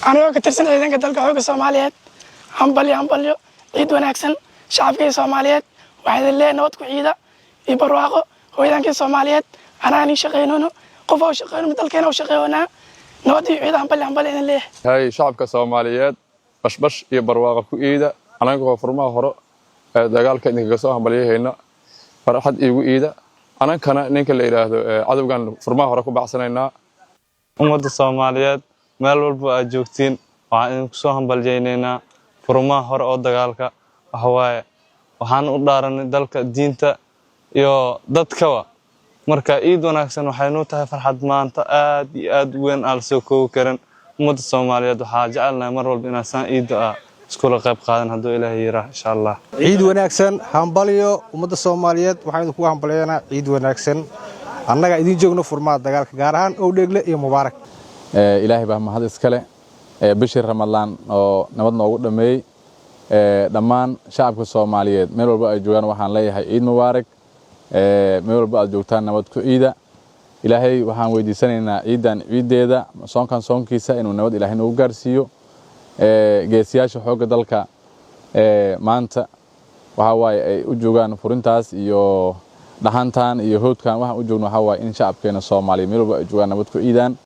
Anigoo ka tirsan ciidanka dalka xoogga Soomaaliyeed, hambalyo, hambalyo, ciid wanaagsan shacabkii Soomaaliyeed. Waxaa idin leeyahay nabad ku ciida iyo barwaaqo. Hooyadankii Soomaaliyeed, anaa nin shaqaynoono, qof oo shaqayno dalkeena u shaqeeyoonaa. Nabad iyo ciida, hambalyo, hambalyo idin leeyahay. Hay, shacabka Soomaaliyeed, bashbash iyo barwaaqo ku iida. Anagoo furmaha hore ee dagaalka idinkaga soo hambalyahayna, farxad iigu iida. Anankana ninka la yidhaahdo cadowgan furmaha hore ku bacsanaynaa. Ummadda Soomaaliyeed meel walba aad joogtiin, waxaan idinku soo hambalyaynaynaa furmaha hore oo dagaalka. Waxa waaye, waxaan u dhaaranay dalka, diinta iyo dadkaba. Marka ciid wanaagsan. Waxay nuu tahay farxad maanta aad iyo aad u weyn aan la soo koobi karin. Ummadda Soomaaliyeed waxaa jecelnahay mar walba inaan saan ciidda ah iskula qayb qaadan, hadduu Ilaahay yiraa, insha Allah. Ciid wanaagsan, hambalyo ummadda Soomaaliyeed. Waxaan idinkugu hambalyaynaa ciid wanaagsan. Annaga idiin joogno furmaha dagaalka, gaar ahaan Owdheegle iyo Mubaarak. Ilaahay baa mahad iskale bishii Ramadaan oo nabad noogu dhammeeyey. Dhammaan shacabka Soomaaliyeed meel walba ay joogaan waxaan leeyahay ciid mubaarak. Meel walba aad joogtaan, nabad ku ciida. Ilaahay waxaan weydiisanaynaa ciidan ciiddeeda, soonkan soonkiisa, inuu nabad Ilaahay noogu gaarsiiyo. Geesiyaasha xoogga dalka maanta waxaa waaye ay u joogaan furintaas iyo dhaxantan iyo hoodkan waxaan u joogno, waxaa waaye in shacabkeena Soomaaliya meel walba ay joogaan nabad ku ciidaan.